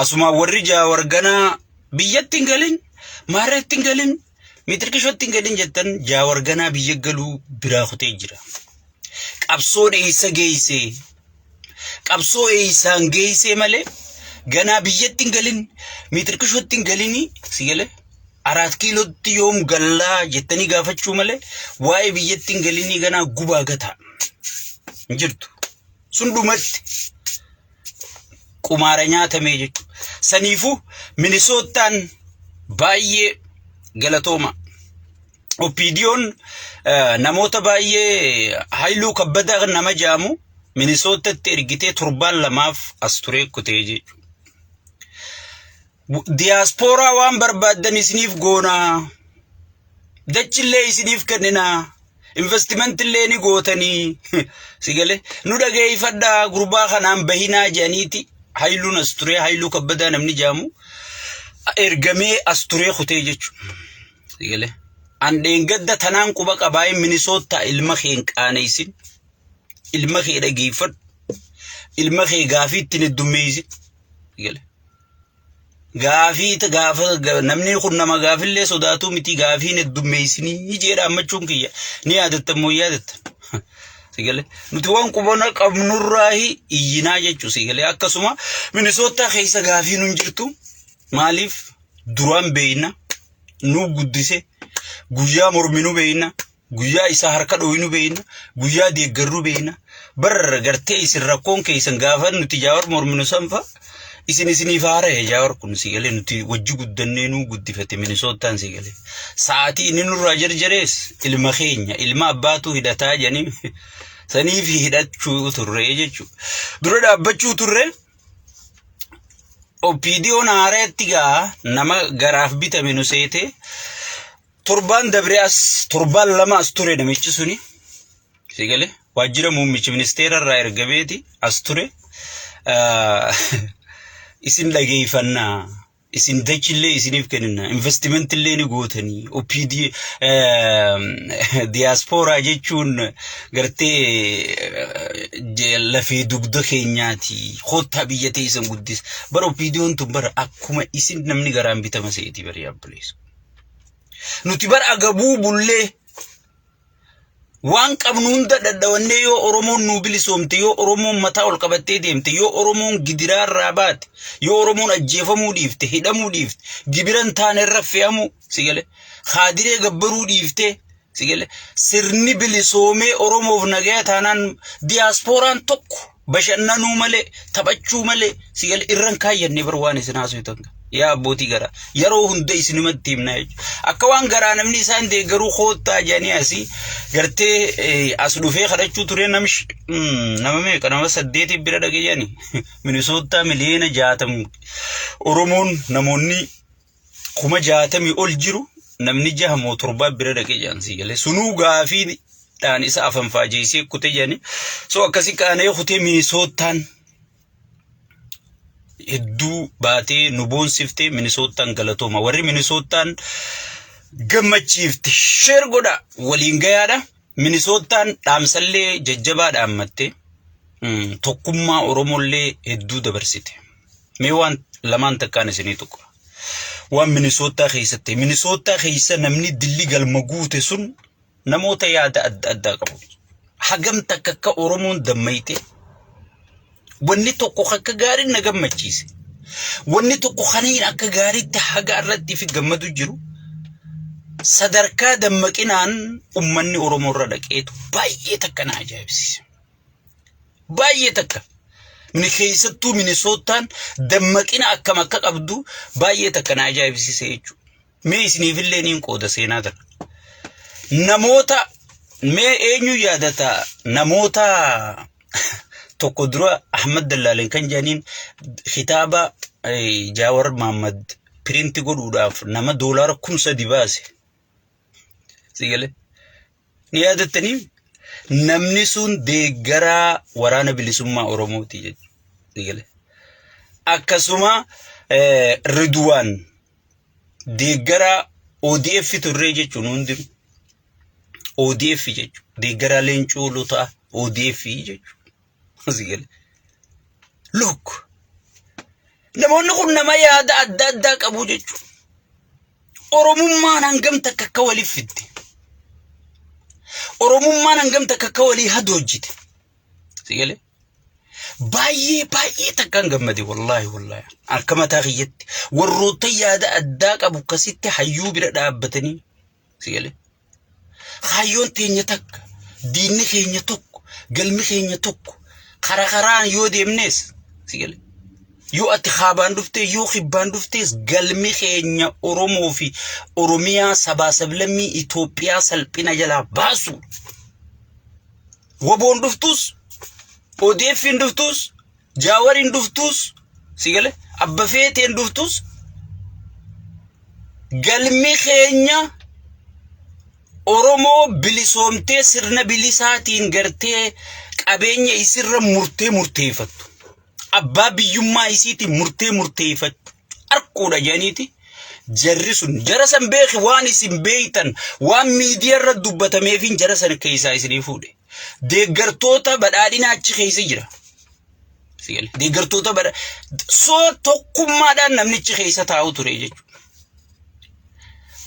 Asuma warri Jaawar ganaa biyyatti hin galin, maarreetti hin galin, mitirkishootti hin galin jettan Jaawar ganaa biyya galuu biraa kutee jira. Qabsoon eessa geessee? Qabsoo eessaan geessee malee ganaa biyyatti hin galin, mitirkishootti hin galinii si galee? Araat kiilootti yoom gallaa jettanii gaafachuu malee waa'ee biyyatti hin galinii ganaa gubaa gataa hin jirtu. Sun dhumatti qumaara nyaatamee jechuudha. Saniifuu Minisoottaan baay'ee galatooma. OPDOn namoota baay'ee Haayiluu Kabbadaa nama jaamu Minisoottatti ergitee torbaan lamaaf as turee kutee jechuudha. Diyaaspooraa waan barbaaddan isiniif goonaa. Dachillee isiniif kenninaa. Investimentillee ni gootanii. Si galee nu dhageeffadhaa gurbaa kanaan bahinaa jedhaniiti. Hayiluun as turee Hayiluu Kabbadaa namni jaamu ergamee as turee kutee jechuudha. Si galee an dheengadda tanaan quba qabaayee Minisoottaa ilma kee hin qaaneessin. Ilma kee dhageeffadhu. Ilma kee gaafii ittiin heddummeessin. Si galee. Gaafii gaafa namni kun nama gaafillee sodaatuu miti gaafiin heddummeessinii jedha ammachuun kiyya ni yaadatta immoo yaadatta. Sigalee nuti waan qubana qabnurraahi iyyinaa jechuu sigalee akkasuma Minisoottaa keessa gaafiin hin jirtu maaliif duraan beeyna nu guddise guyyaa morminu beeyna Guyyaa isaa harka dhooynu beeyna, guyyaa deeggarru beeyna. Bar gartee isin rakkoon keessan gaafa nuti Jaawar morminu sanfa isin isiniif haara'e Jaawar kun si galee nuti wajji guddannee nuu guddifate Minisootaan si galee. Sa'aatii inni nurraa jarjarees ilma keenya ilma abbaatu hidhataa jedhanii saniif hidhachuu turre jechuudha. Dura dhaabbachuu turre. OPDOn haareetti gaa nama garaaf bitame nu seete Torbaan dabre as torbaan lama as ture namichi suni. Si galee waajjira muummicha ministeera irraa ergameeti as ture. Isin dhageeffannaa. Isin dachillee isiniif kennina. Investimentillee ni gootanii. OPD diyaaspooraa jechuun gartee lafee dugda keenyaati. Kottaa biyya teessan guddisa. Bara OPDOn tun bara akkuma isin namni garaan bitama seeti bari yaabbuleessu. Nuti bara agabuu bullee waan qabnu hunda dhadhawannee yoo Oromoon nuu bilisoomte, yoo Oromoon mataa ol qabattee deemte, yoo Oromoon gidiraa irraa baate, yoo Oromoon ajjeefamuu dhiifte, hidhamuu dhiifte, gibira hin taane irra fe'amuu, si galee, kaadiree gabbaruu dhiifte, si galee, sirni bilisoomee Oromoof nagaya taanaan diyaaspooraan tokko bashannanuu malee taphachuu malee si galee irra hin kaayyanne bar waan isin haasoftan yaa abbootii garaa yeroo hunda isinumatti himna jechuudha. Akka waan garaa namni isaan deeggaruu koottaa jedhanii asii gartee as dhufee kadhachuu ture namish nama meeqa nama saddeetiif bira dhaqe jedhanii Minisoottaa miliyoona 60 Oromoon namoonni 60,000 ol jiru namni jaha moo torbaa bira dhaqee jedhan sii galee sunuu gaafii dhaan isa afan faajeessee kute jedhani so akkasi qaanee kutee Minisoottaan hedduu baatee nu boonsiftee Minisoottaan galatooma warri Minisoottaan gammachiifte sheer godha waliin gayaadha Minisoottaan dhaamsallee jajjabaa dhaammatte tokkummaa Oromollee hedduu dabarsite. Mee waan lamaan takkaan isinii tuqa. Waan Minisoottaa keessatti Minisoottaa keessa namni dilli galma guute sun namoota yaada adda addaa qabu. Hagam takka akka Oromoon dammayte wanni tokko akka gaariin na gammachiise. Wanni tokko kaniin akka gaariitti haga irratti fi gammadu jiru sadarkaa dammaqinaan ummanni Oromoo irra dhaqeetu baay'ee takka na ajaa'ibsiise. Baay'ee takka. Mini keessattuu Minisoottaan dammaqina akkam akka qabdu baay'ee takka na ajaa'ibsiise jechuudha. Mee isiniifillee niin qooda seenaa tana. Namoota mee eenyu yaadata namoota tokko dura Ahmad Dallaaleen kan jedhaniin kitaaba Jaawar Mahaammad piriinti godhuudhaaf nama doolaara 3,000 baase. Si galee? Ni yaadattanii namni sun deeggaraa waraana bilisummaa Oromooti jechuudha. Si galee? Akkasuma Ridwaan deeggaraa ODF turree jechuun hundinuu. ODF jechuudha. Deeggaraa Leencoo Lotaa ODF jechuudha. Si galee? Look! Namoonni kun nama yaada adda addaa qabu jechuudha. Oromummaan hangam takka akka waliif fidde. Oromummaan hangam takka akka walii hadoojjite. Si galee? Baay'ee baay'ee takkaan gammade wallaahi wallaahi. Akka mataa kiyyatti warroota yaada addaa qabu akkasitti hayyuu bira dhaabbatanii si galee. Kaayyoon teenya takka, diinni keenya tokko, galmi keenya tokko, kara karaan yoo deemnes si galee. Yoo ati kaabaan dhuftee yoo kibbaan dhuftees galmi keenya Oromoo fi Oromiyaa sabaa sablammii Itoophiyaa salphina jalaa baasu. Waboon dhuftus, odeeffiin dhuftus, jaawariin dhuftus, si gale abba feeteen dhuftus galmi keenya Oromoo bilisoomtee sirna bilisaatiin gartee qabeenya isirra murtee murteeffattu. Abbaa biyyummaa isiitiin murtee murteeffattu arkuudha jedhaniiti. Jarri sun jara san beeki waan isin beeytan waan miidiyaa irra dubbatameefin jara san keessaa isinii fuudhe. Deeggartoota badhaadhinaa achi keessa jira. Deeggartoota badha soo tokkummaadhaan namnichi keessa taa'u ture jechuudha.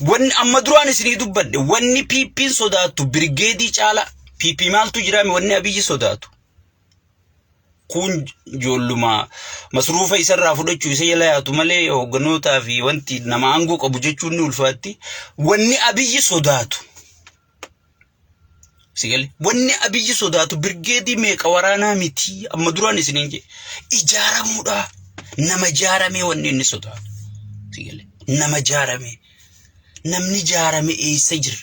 Wanni amma duraan isinii dubbadhe wanni PP'n sodaattu birgeedii caala PP maaltu jiraame wanni Abiyyi sodaatu. Kun ijoolluma masruufa isarraa fudhachuu isa jala yaatu malee hoogganootaa fi wanti nama aangoo qabu jechuun ni ulfaatti. Wanni Abiyyi sodaatu. Sigale wanni Abiyyi sodaatu birgeedii meeqa waraanaa miti amma duraan isiniin jedhe ijaaramuudha. Nama ijaaramee wanni inni sodaatu. Sigale nama ijaaramee namni ijaarame eessa jira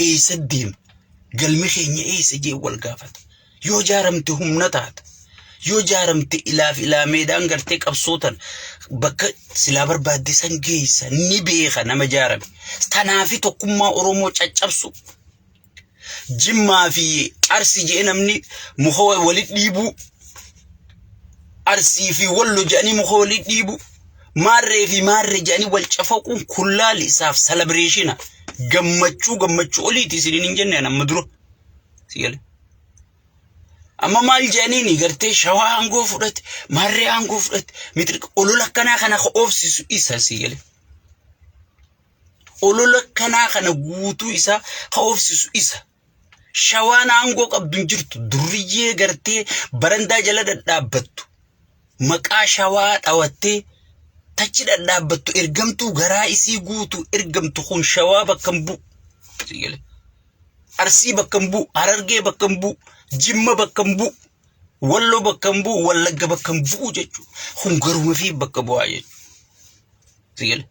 eessa deema galmi keenya eessa jee wal gaafata. Yoo jaaramte humna taata. Yoo jaaramte ilaaf ilaameedhaan gartee qabsootan bakka silaa barbaadde san geessa ni beeka nama jaarame. Tanaafi tokkummaa Oromoo caccabsu. Jimmaa fi Arsii jedhee namni muka walitti dhiibuu. Arsii fi Wallo jedhanii muka walitti dhiibuu. Maarree fi maarree jedhanii wal cafaquun kullaali isaaf salabreeshina. Gammachuu gammachuu oliiti isiniin hin jenne amma dura. Si gale. Amma maal jedhaniini gartee shawaa aangoo fudhate, maarree aangoo fudhate, mixirqa olola akkanaa kana ka oofsisu isa si gale. Olola akkanaa kana guutuu isaa ka oofsisu isa. Shawaan aangoo qabdu hin jirtu durriyyee gartee barandaa jala dhadhaabbattu. Maqaa shawaa dhawattee tachi dhadhaabbattu ergamtuu garaa isii guutuu ergamtu kun shawaa bakka hin bu'u. Si gale. Arsii bakka hin bu'u, Harargee bakka hin bu'u, Jimma bakka hin bu'u, Walloo bakka hin bu'u, Wallagga bakka hin bu'u jechuudha. Kun garuma fi bakka bu'aa jechuudha. Si gale?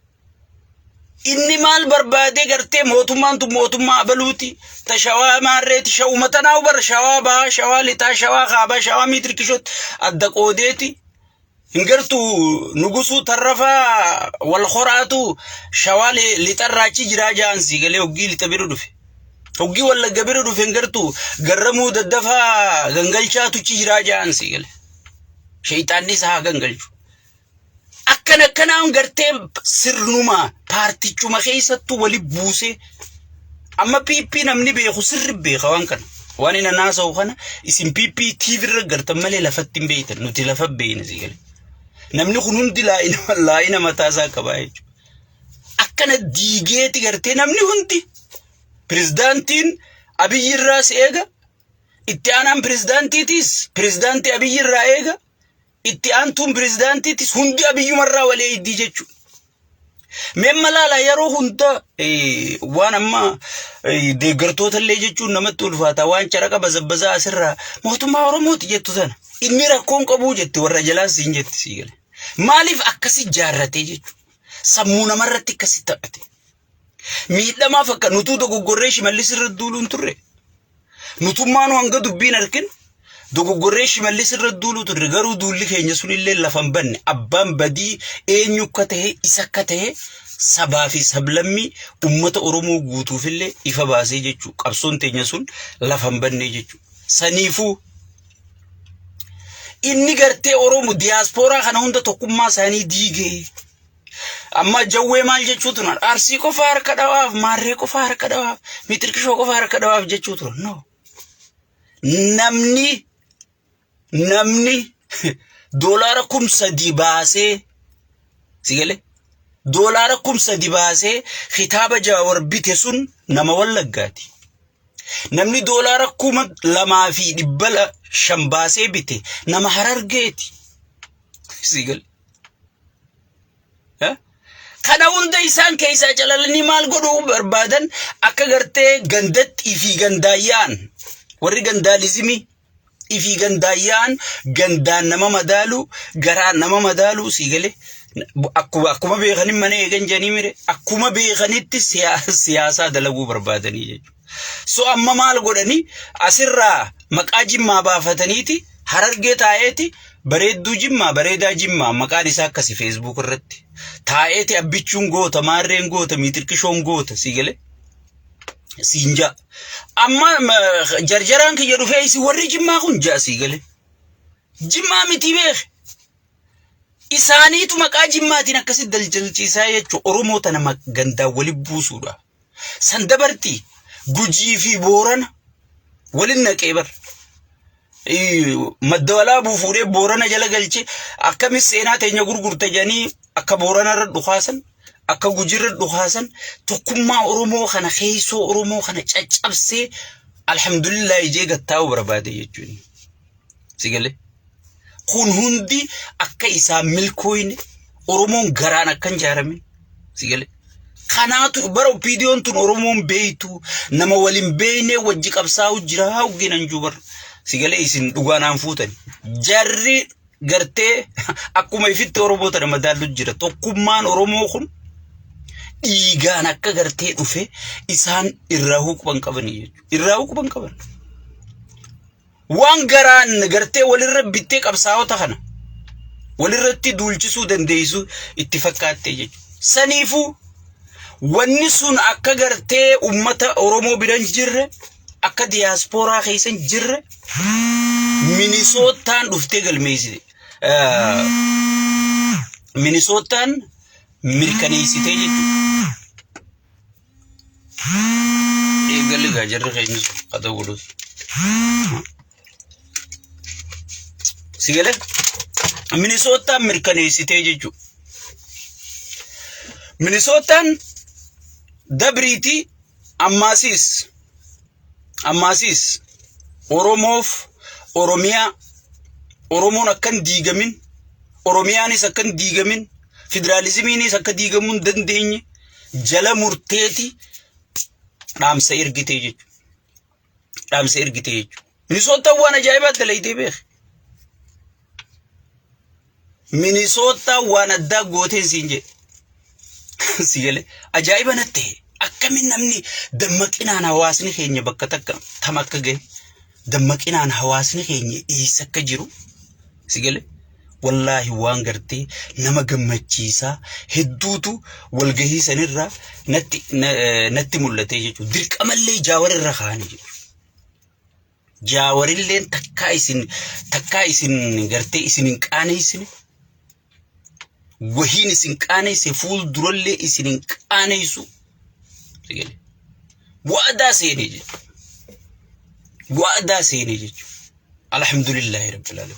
Inni maal barbaadee gartee mootummaan tun mootummaa abaluuti. Ta shawaa maarreeti shawuma tanaa bara shawaa bahaa, shawaa lixaa, shawaa kaabaa, shawaa miitirkishootti adda qoodeeti. Hin gartuu nugusuu tarrafaa wal horaatu shawaa lixarraa achi jiraa ja'an sii galee hoggii lixa bira dhufe. Hoggii wallagga bira dhufe hin gartuu garramuu daddafaa gangalchaatu achi jiraa ja'an sii galee. Shayxaanni isaa haa gangalchu. Akkan akkanaan gartee sirnuma paartichuma keessattuu wali buusee amma PP namni beeku sirri beeka waan kana. Waan inni naasa'u kana isin PP TV irra gartan malee lafatti hin beektan nuti lafa beekna si galee. Namni kun hundi laa'ina laa'ina mataa isaa qaba jechuudha. Akkana diigeeti gartee namni hundi pirezidaantiin Abiyyi irraa si eega itti aanaan pirezidaantiitiis pirezidaantii Abiyyi irraa eega itti aantuun pirezidaantiitis hundi Abiyyumarraa walii eeddii jechuudha. Mee amma laala yeroo hunda waan amma deeggartoota illee jechuun namatti ulfaata waan caraqa bazabbazaa asirraa mootummaa Oromooti jettu sana inni rakkoon qabuu jette warra jalaas siin jetti sii gale. Maaliif akkasi jaarratee jechuudha. Sammuu namarratti akkasi taphate. Miidhamaaf akka nutuu dogoggorree Shimallis irra duuluun turre. Nutummaanuu hanga dubbiin arkin dogoggorree Shimallis irra duuluu turre garuu duulli keenya sunillee lafa hin banne abbaan badii eenyu akka ta'e isa akka ta'e sabaa fi sablammii ummata Oromoo guutuufillee ifa baasee jechuu qabsoon teenya sun lafa hin banne jechuu saniifuu inni gartee Oromoo diyaaspooraa kana hunda tokkummaa isaanii diigee Amma jawwee maal jechuu turan? Arsii qofa harka dhawaaf, maarree qofa harka dhawaaf, mixirqishoo qofa harka dhawaaf jechuu turan. No. Namni namni Doolaara 3000 baasee si galee doolaara 3000 baasee kitaaba Jaawar bite sun nama Wallaggaati. Namni doolaara 2500 baasee bite nama Harargeeti. Si galee. Kana hunda isaan keessaa calalanii maal godhuu barbaadan akka gartee gandatti ifii gandaayyaan warri gandaalizimii ifii gandaayyaan gandaan nama madaalu garaan nama madaalu sii galee akkuma beekanin mana eegan jedhanii mire akkuma beekanitti siyaasaa dalaguu barbaadanii jechuudha. So amma maal godhanii asirraa maqaa Jimmaa baafataniiti Harargee taa'eeti bareedduu Jimmaa bareedaa Jimmaa maqaan isaa akkasi Facebook irratti taa'eeti abbichuun goota maarreen goota miitirqishoon goota sii galee siin ja'a. Amma jarjaraan kiyya dhufee isin warri Jimmaa kun ja'a sii galee. Jimmaa miti beek. Isaaniitu maqaa Jimmaatiin akkasitti daldalchiisaa jechuun Oromoo tana gandaan wali buusuudha. San dabartii Gujii fi Boorana walin naqee bar. Madda walaabuu fuudhee Boorana jala galchee akkamis seenaa teenya gurgurta jedhanii akka Boorana irra dhukaasan akka Gujii irra dhukaasan tokkummaa Oromoo kana keessoo Oromoo kana caccabsee alhamdulillah ijee gattaa'uu barbaade jechuudha. Si galee? Kun hundi akka isaan milkooyne Oromoon garaan akka hin jaaramin. Si galee? Kanaatu bara OPDOn tun Oromoon beeytu nama waliin beeynee wajji qabsaa'u jira hawginan jubar. Si galee isin dhugaa naan fuutani. Jarri gartee akkuma ifitti Oromoo tana madaallu jira. Tokkummaan Oromoo kun dhiigaan akka gartee dhufe isaan irraa huquban qabanii jechuudha. Irraa huquban qaban. Waan garaan gartee walirra bittee qabsaa'ota kana walirratti duulchisuu dandeessu itti fakkaattee jechuudha. Saniifuu wanni sun akka gartee ummata Oromoo bira hin jirre akka diyaaspooraa keessa hin jirre Minisootaan dhuftee galmeessite. Minisootaan mirkaneessitee jechuudha. Eegalli gaa jarri keenya haa ta'u godhus. Si galee Minisootaan mirkaneessitee jechuudha. Minisootaan dabriitii ammaasiis ammaasiis Oromoof Oromiyaa Oromoon akka hin diigamin Oromiyaanis akka hin diigamin federaalizimiinis akka diigamuu hin dandeenye jala murteeti dhaamsa ergitee jechuudha. Dhaamsa ergitee jechuudha. Minisootaan waan ajaa'ibaa dalaydee beeke. Minisootaan waan addaa gooteen siin jedhe. Si galee ajaa'iba natti ta'e. Akkamiin namni dammaqinaan hawaasni keenya bakka takka tam akka gahe dammaqinaan hawaasni keenya eessa akka jiru si galee wallaahi waan gartee nama gammachiisaa hedduutu walgahii sanirraa natti natti mul'ate jechuudha. Dirqamallee jaawar irra kaa'anii jechuudha. Jaawarilleen takkaa isin takkaa isin gartee isin hin qaaneessine wahiin isin qaaneesse fuuldurallee isin hin qaaneessu. Waadaa seenee jechuudha. Waadaa seenee jechuudha. Alhamdulillaahi rabbil alamin.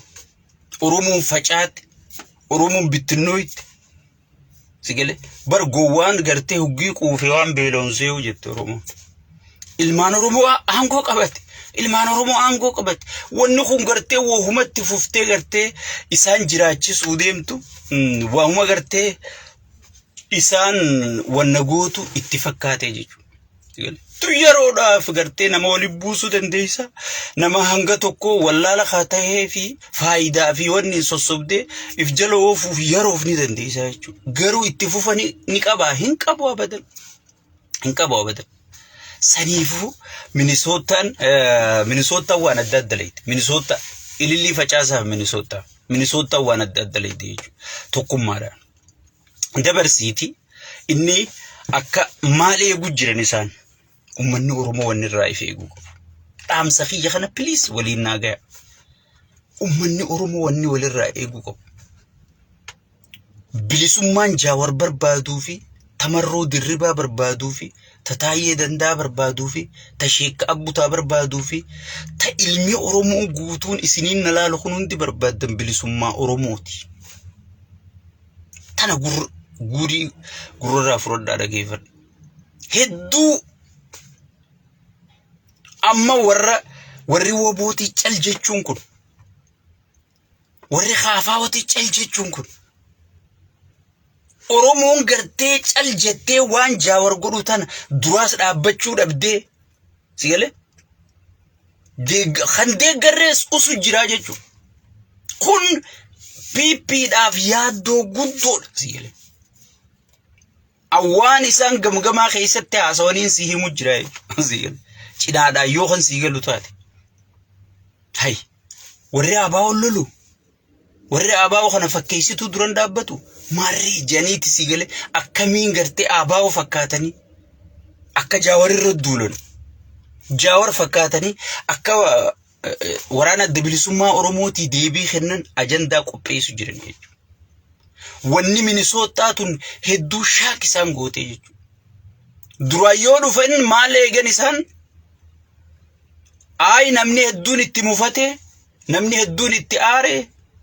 Oromoon facaate, Oromoon bittinnooyte. Si galee bar gowwaan gartee huggii quufe waan beela'uun see'u jette Oromoon. Ilmaan Oromoo aangoo qabate. Ilmaan Oromoo aangoo qabate. Wanni kun gartee wahumatti fuftee gartee isaan jiraachisuu deemtu wahuma gartee isaan wanna gootu itti fakkaate jechuudha. Tu yeroodhaaf gartee nama waliin buusuu dandeessa. Nama hanga tokko wallaala haa ta'ee fi faayidaa fi wanni hin sossobdee if jala oofuuf yeroof ni dandeessa jechuudha. Garuu itti fufa ni qabaa hin qabu abadan. Hin qabu abadan. Saniifuu Minisootaan Minisootaan waan adda adda leeyte. Minisoota ilillii facaasaaf Minisootaa. Minisootaan waan adda adda leeyte jechuudha. Tokkummaadhaan. Dabarsiiti inni akka maal eegu jiran isaan ummanni Oromoo wanni irraa if eeguu qabu. Dhaamsa kiyya kana please waliin naa gaya. Ummanni Oromoo wanni walirraa eeguu qabu. Bilisummaan Jaawar barbaaduu fi tamarroo dirribaa barbaaduu fi Ta Taayyee Dandaa barbaaduu fi ta Sheekka Abbutaa barbaaduu fi ta ilmi Oromoo guutuun isiniin na laalu kun hundi barbaaddan bilisummaa Oromooti. Tana gurra guurii gurrarraa fudhadhaa dhageeffadha. Hedduu amma warra warri wobootii cal jechuun kun warri kaafaawotii cal jechuun kun Oromoon gartee cal jettee waan jaawar godhu tana duraas dhaabbachuu dhabdee si galee kan deeggarrees usu jiraa jechuudha. Kun PPdhaaf yaaddoo guddoodha si galee. Awwaan isaan gamgamaa keessatti haasawaniin si himu jira jechuudha. Si galee. Cinaadhaan yoo kan si galu taate. Hay warri ABO lolu warri ABO kana fakkeessituu duran dhaabbatu maarree janiiti si galee akkamiin gartee ABO fakkaatanii akka jaawar irra duulan jaawar fakkaatanii akka waraana adda bilisummaa Oromootii deebii kennan ajandaa qopheessu jiran jechuudha. Wanni Minisootaa tun hedduu shaak isaan gootee jechuudha. Duraan yoo dhufan maal eegan isaan Ayi namni hedduun itti mufate, namni hedduun itti aare,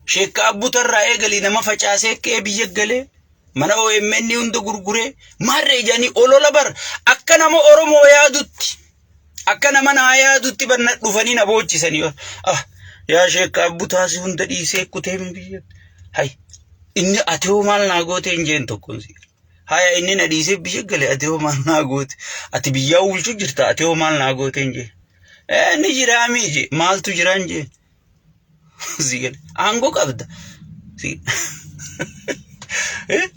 sheekka abbutarraa eegalii nama facaasee ka'ee biyya galee, mana OMN hunda gurguree, maarree jedhanii olola bar akka nama Oromoo yaadutti, akka nama naa yaadutti bar na dhufanii na boochisanii. Ah, yaa sheekka abbutaa si hunda dhiisee kutee biyya. Hay, inni ati hoo maal naa gootee hin jeen tokkoon si. Haya inni na dhiisee biyya gale ati hoo maal naa goote? Ati biyyaa bulchu jirta ati hoo maal naa goote hin jee. Ee ni jiraa mii jee maaltu jiraa hin jee. Si gale aangoo qabda. Si Eh?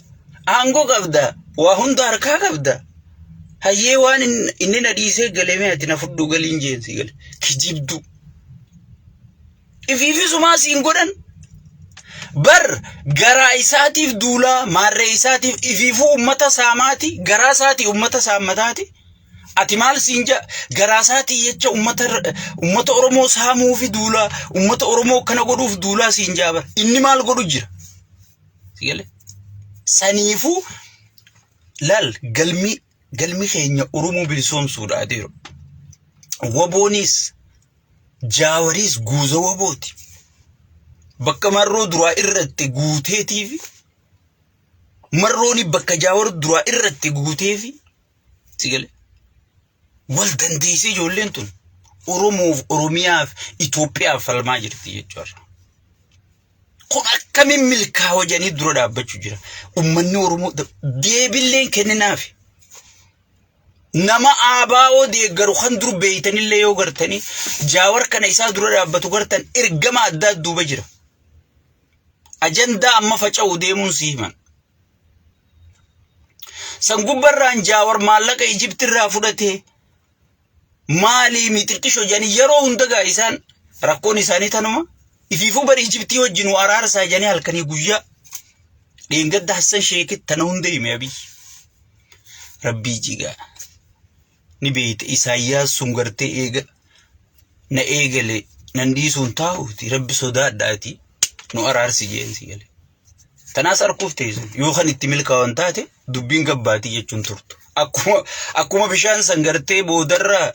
Aangoo qabda waa hunda harkaa qabda. Hayyee waan inni na dhiisee galee mee ati na fudhuu galiin jeen si gale kijibduu. Ifiifisumaa siin godhan. Bar garaa isaatiif duulaa maarree isaatiif ifiifuu ummata saamaati garaa isaatii ummata saammataati. Ati maal siin jedha garaa isaatii jecha ummata ummata Oromoo saamuufi duulaa ummata Oromoo kana godhuuf duulaa siin jedha bar inni maal godhu jira. Si galee? Saniifuu laal galmi galmi keenya Oromoo bilisoomsuudha adeero. Waboonis Jaawariis guuza wabooti. Bakka marroo duraa irratti guuteetiifi marrooni bakka jaawar duraa irratti guuteefi si gale wal dandeessee ijoolleen tun Oromoof Oromiyaaf Itoophiyaaf falmaa jirti jechuudha. Kun akkamiin milkaawa jedhanii dura dhaabbachuu jira. Uummanni Oromoo deebilleen kenninaafi. Nama ABO deeggaru kan dur beeytanillee yoo gartanii jaawar kana isaa dura dhaabbatu gartan ergama addaa duuba jira. Ajandaa amma faca'u deemuun si himan. San gubbarraan jaawar maallaqa Ijiptirraa fudhatee maalii mixiqqisho jedhanii yeroo hunda gaa isaan rakkoon isaanii tanuma ifiifuu bari Ijiptii wajjin araarsaa jedhanii halkanii guyyaa dheengadda Hassan Sheekit tana hunda hime Abiy. Rabbii jigaa ni beeyta Isaayyaas sun gartee eega na eegale nan dhiisuun taa'uuti rabbi sodaadhaati nu araarsi jeen si gale. Tanaas arguuf teessu yoo kan itti milkaa'an taate dubbiin gabbaatii jechuun turtu. Akkuma akkuma bishaan san gartee boodarra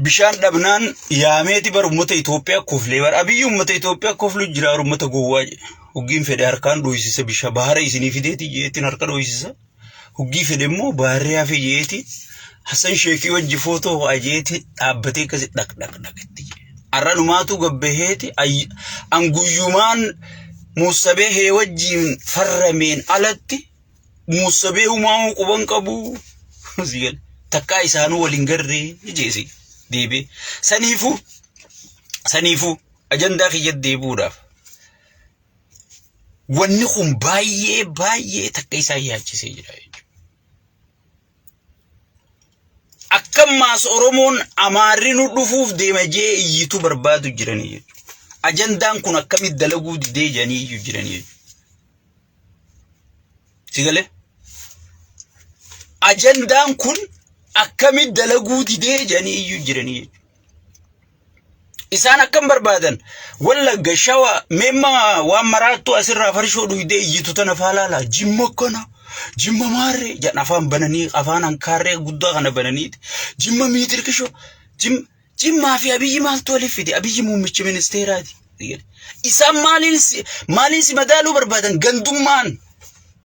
bishaan dhabnaan yaameeti bar uummata Itoophiyaa koflee bar abiyyi uummata Itoophiyaa koflu jira uummata gowwaa jedhe. Hoggiin fedhe harkaan dhooysisa bishaan bahara isinii fideeti jeetiin harka dhooysisa. Hoggii fedhe immoo baharri hafe jeeti Hassan Sheekii wajji footoo ho'a jeeti dhaabbatee akkasi dhaq dhaq dhaq itti jedhe. Har'a numaatu gabbaheeti anguyyumaan muussabee hee wajjiin farrameen alatti muussabee humaamuu quban qabu. Takkaa isaanuu waliin garree jeesi deebi'e. Saniifuu saniifuu ajandaa kiyya deebi'uudhaaf. Wanni kun baay'ee baay'ee takka isaan yaachisee jira jechuudha. Akka maas Oromoon Amaarri nu dhufuuf deema jee iyyitu barbaadu jiranii jechuudha. Ajandaan kun akkamitti dalaguu didee jedhanii iyyuu jiranii jechuudha. Si galee? Ajandaan kun akkamitti dalaguu didee jedhanii iyyuu jiranii jechuudha. Isaan akkam barbaadan wallagga shawa meemma waan maraattuu asirraa farshoo dhuydee iyyitu tana faa laala jimma akkana Jimma maarree jedhan afaan bananii afaan hankaarree guddaa kana bananiiti. Jimma miitirkishoo. Jimma Jimmaa fi Abiyyi maaltu waliif fide? Abiyyi muummicha ministeeraati. Isaan maaliin si maaliin si madaaluu barbaadan? Gandummaan.